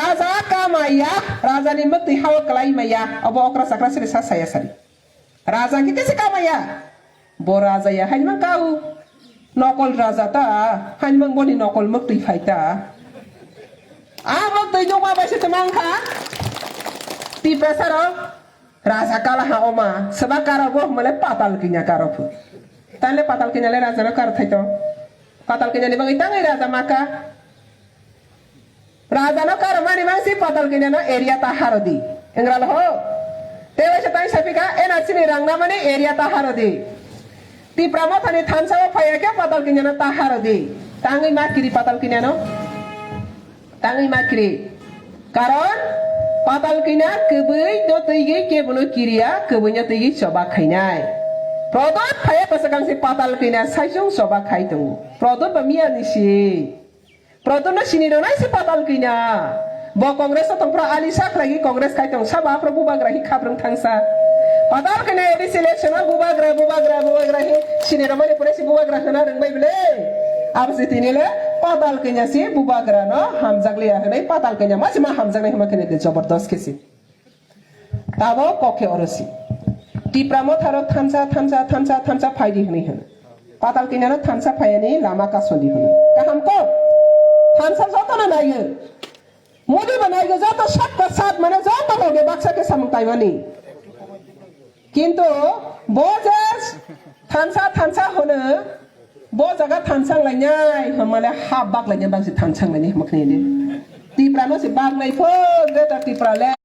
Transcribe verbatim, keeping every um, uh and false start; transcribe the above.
Raja kamaiya, rajani muktwi hao kwlai maya, obo okra chakra siri sa saya sari. Raja khe kese kamaiya, bo raja ya, hainma kau. Nokol raja ta, hainma boni nokol muktwi phai ta. A muktwi joma bai se twmang kha. Tiprasa rok, raja kala ha oma, seba karo bo male patal kinya karo phu. Tale patal kinya le raja no kar thai to. Patal kinya ni bagwi tangai raja maka. Raja no karo mani mang si patal kinya no area ta haro di. Engra lo ho. Te wai se tai sapi ka, ena chini rang na mani area ta haro di. Tipra motha ni thansa o phai ya khe patal kinya no ta haro di. Tangwi ma kiri patal kinya no. Tangwi ma kiri. Karon patal kinya kwbwi no twi gwi kebo no kiriya, kwbwi no twi gwi choba khainai. Prodot phai ya pasa kang si patal kinya saisung choba khai tongo. Prodot ba miya ni si. Prodot no sini rwnai se patal kinya. Bo Congress o tongphra ali sa khlai Congress khai tong saba pro bubagra hi khabrung thangsa. Patal kinya A D C election o bubagra, bubagra, bubagra hi sini rwnai pore si bubagra hana rwngbai bele. Abo si tini le patal kinya si bubagra no hamjak liya hwnwi patal kinya ma si ma hamjak nai hwnma khene de jabardast khe si. Tabo kok khe oro si. Tipra motharok thansa, thansa, thansa, thansa phai di hwnwi hwno. Patal kinyano thansa phayani lama kaso di hwno. Kaham kok? Thansa jotono naiyo. Modi bo naiyo joto sat ka sat mane joto loge baksa khe samung taimani. Kintu bo je thansa, thansa hwno, bo jaga thansa lainai hwnmale ha bak lainai bangsi thansa lainai hwnma khne de. Tipra no si bak nai pho, Greater Tipra le.